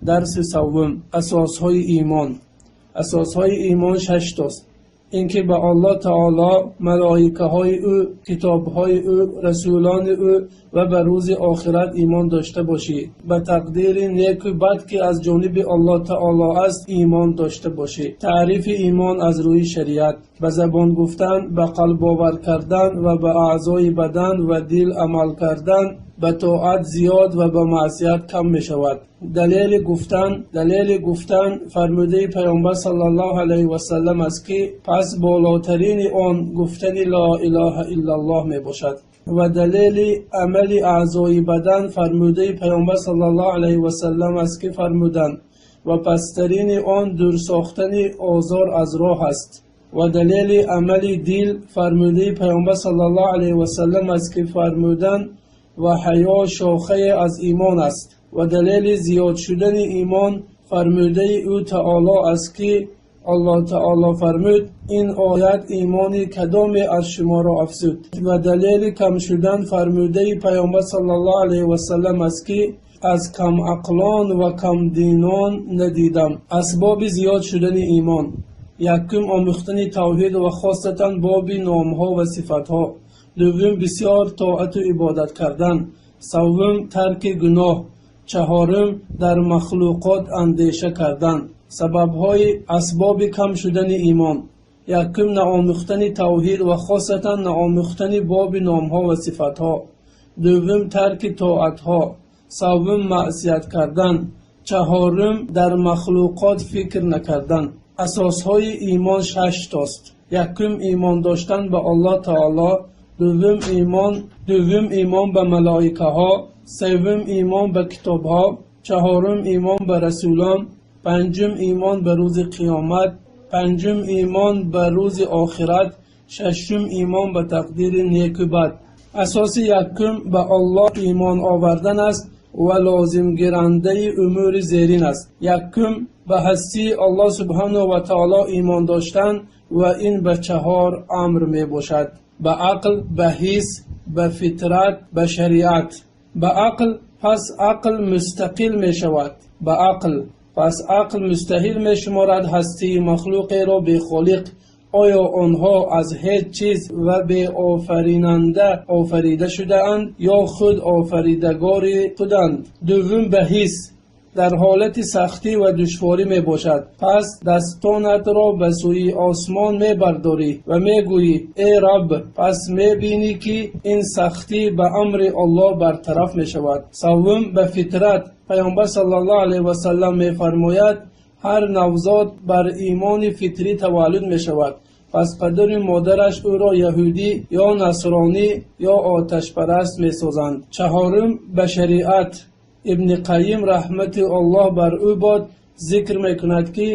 Дарси севум: асосҳои имон. Асосҳои имон шаш тост: инки ба Аллоҳ таоло, малоикаҳои ӯ, китобҳои ӯ, расулони ӯ ва ба рӯзи охират имон дошта бошӣ, ба тақдири неку бад, ки аз ҷониби Аллоҳ таоло аст, имон дошта бошӣ. Таърифи имон аз рӯи шариат: ба забон гуфтан, ба қалб бовар кардан ва ба аъзои бадан ва дил амал кардан. Ба тоат зиёд ва ба маъсият кам мешавад. Далели гуфтан фармудаи Паёмбар саллаллоҳу алайҳи васаллам аст, ки пас болотарини он гуфтани ло илоҳа иллаллоҳ мебошад. Ва далели амали аъзои бадан фармудаи Паёмбар саллаллоҳу алайҳи васаллам аст, ки фармуданд: ва пасттарини он дур сохтани озор аз роҳ аст. Ва далели амали дил фармудаи Паёмбар саллаллоҳу алайҳи васаллам аст, ки фармуданд: ва ҳаё шохае аз имон аст. Ва далели зиёд шудани имон фармудаи ӯ таоло аст, ки Аллоҳ таоло фармуд: ин оят имони кадоме аз шуморо афзуд? Ва далели кам шудан фармудаи Паёмбар саллаллоҳу алайҳи васаллам аст, ки аз камақлон ва камдинон надидам. Асбоби зиёд шудани имон: якум, омӯхтани тавҳид ва хосатан боби номҳо ва сифатҳо. Дуввум, бисёр тоату ибодат кардан. Севум, тарки гуноҳ. Чаҳорум, дар махлуқот андеша кардан. Сабабҳои асбоби кам шудани имон: якум, наомӯхтани тавҳид ва хосатан наомӯхтани боби номҳо ва сифатҳо. Дуввум, тарки тоатҳо. Севум, маъсият кардан. Чаҳорум, дар махлуқот фикр накардан. Асосҳои имон шаш тост: якум, имон доштан ба Аллоҳ таоло. Дуввум, имон ба малоикаҳо. Севум, имон ба китобҳо. Чаҳорум, имон ба расулон. Панҷум, имон ба рӯзи қиёмат. Панҷум, имон ба рӯзи охират. Шашум, имон ба тақдири неку бад. Асоси якум ба Аллоҳ имон овардан аст ва лозимгирандаи умури зерин аст: якум, ба ҳастии Аллоҳ субҳанаҳу ва таоло имон доштан, ва ин ба чаҳор амр мебошад: ба ақл, ба ҳис, ба фитрат, ба шариат. Ба ақл, пас ақл мустақил мешавад. Ба ақл, пас ақл мустаҳил мешуморад ҳастии махлуқеро бехолиқ. Оё онҳо аз ҳеҷ чиз ва беофаринанда офарида шудаанд ё худ офаридагори худанд? Дуввум, ба ҳис: дар ҳолати сахтӣ ва душворӣ мебошад. Пас дастонатро ба сӯи осмон мебардорӣ ва мегӯӣ: «Э Рабб!» Пас мебинӣ, ки ин сахтӣ ба амри Аллоҳ бартараф мешавад. Севум, ба фитрат: Паёмбар саллаллоҳу алайҳи васаллам мефармояд: ҳар навзод бар имони фитрӣ таваллуд мешавад, пас падару модараш ӯро яҳудӣ ё насронӣ ё оташпараст месозанд. Чаҳорум, ба шариат: Ибни Қайим, раҳмати Аллоҳ бар ӯ бод, зикр мекунад, ки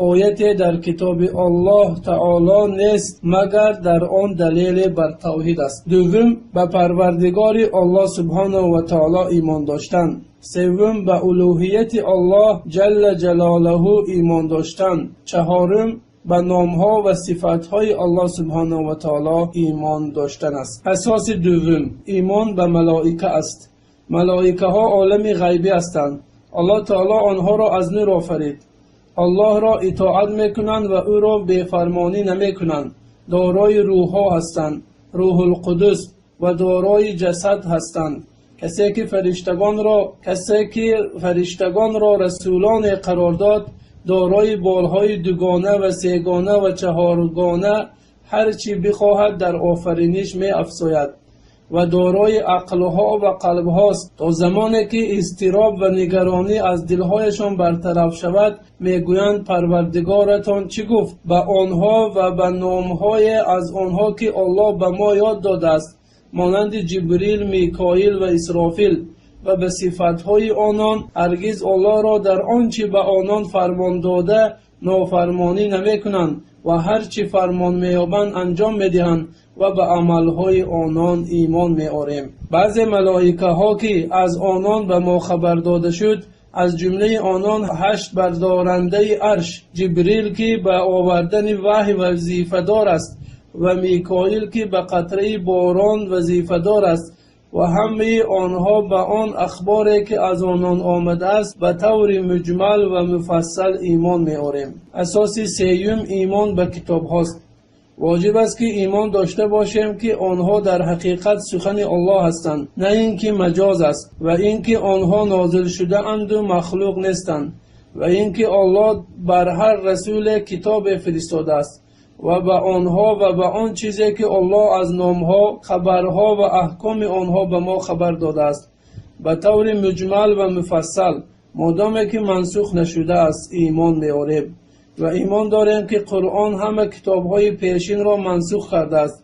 ояте дар китоби Аллоҳ таоло нест, магар дар он далеле бар тавҳид аст. Дуввум, ба Парвардигори Аллоҳ субҳанаҳу ва таоло имон доштан. Севум, ба улӯҳияти Аллоҳ ҷалла ҷалолаҳу имон доштан. Чаҳорум, ба номҳо ва сифатҳои Аллоҳ субҳанаҳу ва таоло имон доштан аст. Асоси дуввум имон ба малоика аст. Малоикаҳо олами ғайбӣ ҳастанд. Аллоҳ таоло онҳоро аз нур офарид. Аллоҳро итоат мекунанд ва ӯро бефармонӣ намекунанд. Дорои рӯҳҳо ҳастанд, Рӯҳулқудус, ва дорои ҷасад ҳастанд. Касе ки фариштагонро расулоне қарор дод, дорои болҳои дугона ва сегона ва чаҳоргона, ҳар чӣ бихоҳад дар офариниш меафзояд, ва дорои ақлҳо ва қалбҳост. То замоне ки изтироб ва нигаронӣ аз дилҳояшон бартараф шавад, мегӯянд: «Парвардигоратон чӣ гуфт?» Ба онҳо ва ба номҳое аз онҳо, ки Аллоҳ ба мо ёд додааст, монанди Ҷибрил, Микоил ва Исрофил, ва ба сифатҳои онон. Ҳаргиз Аллоҳро дар он чӣ ба онон фармон дода нофармонӣ намекунанд ва ҳар чӣ фармон меёбанд, анҷом медиҳанд, ва ба амалҳои онон имон меорем. Баъзе малоикаҳо, ки аз онон ба мо хабар дода шуд, аз ҷумлаи онон ҳашт бардорандаи арш, Ҷибрил, ки ба овардани ваҳй вазифадор аст, ва Микоил, ки ба қатраи борон вазифадор аст. ва ҳамаи онҳо ба он ахборе ки аз онон омадааст ба таври муҷмал ва муфассал имон меорем. Асоси сеюм имон ба китобҳост. Воҷиб аст ки имон дошта бошем ки онҳо дар ҳақиқат сухани Аллоҳ ҳастанд, на ин ки маҷоз аст, ва ин ки онҳо нозил шудаанд ва махлуқ нестанд, ва ин ки Аллоҳ бар ҳар расуле китобе фиристодааст ва ба онҳо ва ба он чизе ки Аллоҳ аз номҳо, хабарҳо ва аҳкоми онҳо ба мо хабар додааст ба таври муҷмал ва муфассал, модоме ки мансух нашудааст, имон меорем. Ва имон дорем ки Қуръон ҳама китобҳои пешинро мансух кардааст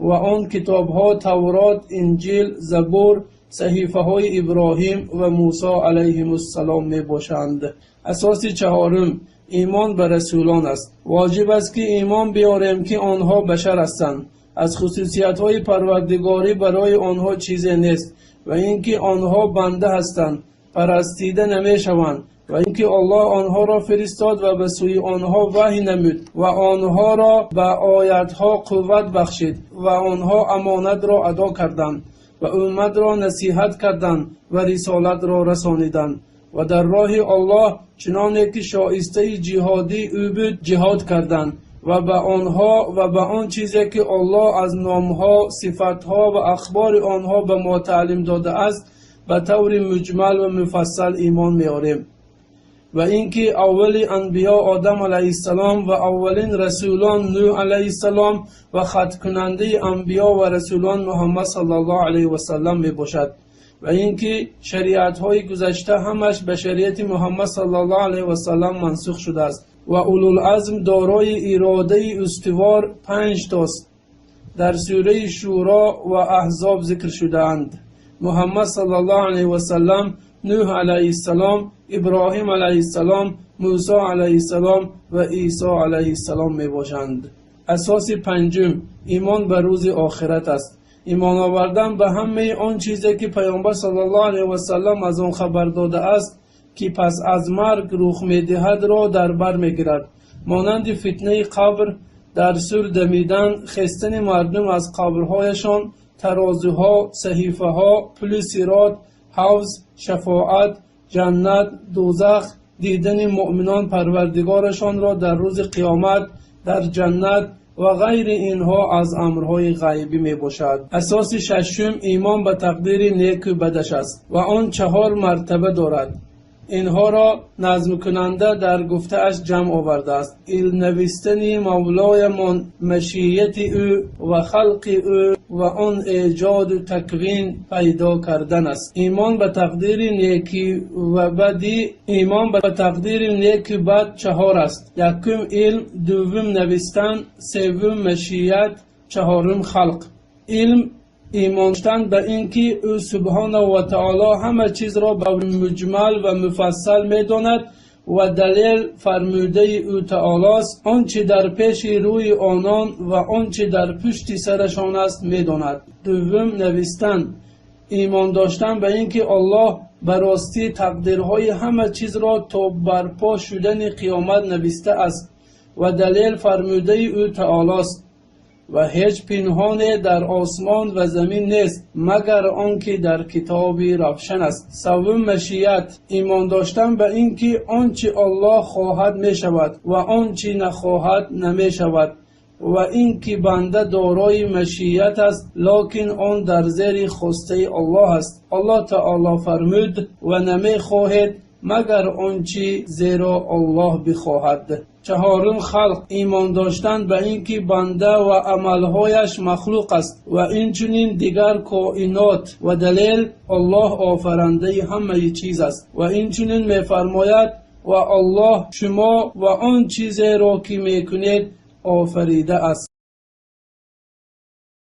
ва он китобҳо Таврот, Инҷил, Забур, саҳифаҳои Иброҳим ва Мусо алайҳимуссалом мебошанд. Асоси чаҳорум имон ба расулон аст. Воҷиб аст ки имон биёрем ки онҳо башар ҳастанд. Аз хусусиятҳои парвардигорӣ барои онҳо чизе нест ва ин ки онҳо банда ҳастанд, парастида намешаванд, ва ин ки Аллоҳ онҳоро фиристод ва ба сӯи онҳо ваҳй намуд ва онҳоро ба оятҳо қувват бахшид ва онҳо амонатро адо карданд ва умматро насиҳат карданд ва рисолатро расониданд ва дар роҳи Аллоҳ чуноне ки шоистаи ҷиҳоди ӯ буд ҷиҳод карданд ва ба онҳо ва ба он чизе ки Аллоҳ аз номҳо, сифатҳо ва ахбори онҳо ба мо таълим додааст ба таври муҷмал ва муфассал имон меорем. Ва ин ки аввали анбиё Одам алайҳиссалом ва аввалин расулон Нӯҳ алайҳиссалом ва хаткунандаи анбиё ва расулон Муҳаммад саллаллоҳу алайҳи васаллам мебошад. Ва ин ки шариатҳои гузашта ҳамаш ба шариати Муҳаммад саллаллоҳу алайҳи васаллам мансух шудааст ва улулазм дорои иродаи устувор 5 тост. Дар сураи Шӯро ва Аҳзоб зикр шудаанд: Муҳаммад саллаллоҳу алайҳи васаллам, Нӯҳ алайҳиссалом, Иброҳим алайҳиссалом, Мусо алайҳиссалом ва Исо алайҳиссалом мебошанд. Асоси панҷум имон ба рӯзи охират аст. Имон овардан ба ҳамаи он чизе ки Паёмбар саллаллоҳу алайҳи васаллам аз он хабар додааст ки пас аз марг рух медиҳадро дар бар мегирад, монанди фитнаи қабр, дар сур дамидан, хестани мардум аз қабрҳояшон, тарозуҳо, саҳифаҳо, пули сирот, ҳавз, шафоат, ҷаннат, дӯзах, дидани муъминон парвардигорашонро дар рӯзи қиёмат, дар ҷаннат ва ғайри инҳо аз амрҳои ғайбӣ мебошад. Асоси шашум имон ба тақдири неку бадаш аст ва он 4 мартаба дорад. Инҳоро назмкунанда дар гуфтааш ҷамъ овардааст: навистани мавлоямон, машияти ӯ ва халқи ӯ ва он эҷоду таквин пайдо кардан аст. Имон ба тақдири некӣ ва бадӣ, имон ба тақдири неку бад 4 аст: якум илм, дуввум навистан, севум машият, чаҳорум халқ. Илм имон доштан ба ин ки ӯ субҳонаҳу ва таоло ҳама чизро ба муҷмал ва муфассал медонад ва далел фармудаи ӯ таолост, он чи дар пеши рӯи онон ва он чи дар пушти сарашон аст медонад. Дуввум навистан, имон доштан ба ин ки Аллоҳ ба ростӣ тақдирҳои ҳама чизро то барпо шудани қиёмат навистааст ва далел фармудаи ӯ таолост ва ҳеҷ пинҳоне дар осмон ва замин нест магар он ки дар китоби равшан аст. Севум машият, имон доштан ба ин ки он чи Аллоҳ хоҳад мешавад ва он чи нахоҳад намешавад ва ин ки банда дорои машият аст, лекин он дар зери хостаи Аллоҳ аст. Аллоҳ таоло фармуд: ва намехоҳед магар он чи зеро Аллоҳ бихоҳад. Чаҳорум халқ, имон доштан ба ин ки банда ва амалҳояш махлуқ аст ва инчунин дигар коинот ва далел Аллоҳ офарандаи ҳамаи чиз аст. Ва инчунин мефармояд: ва Аллоҳ шумо ва он чизеро ки мекунед офаридааст.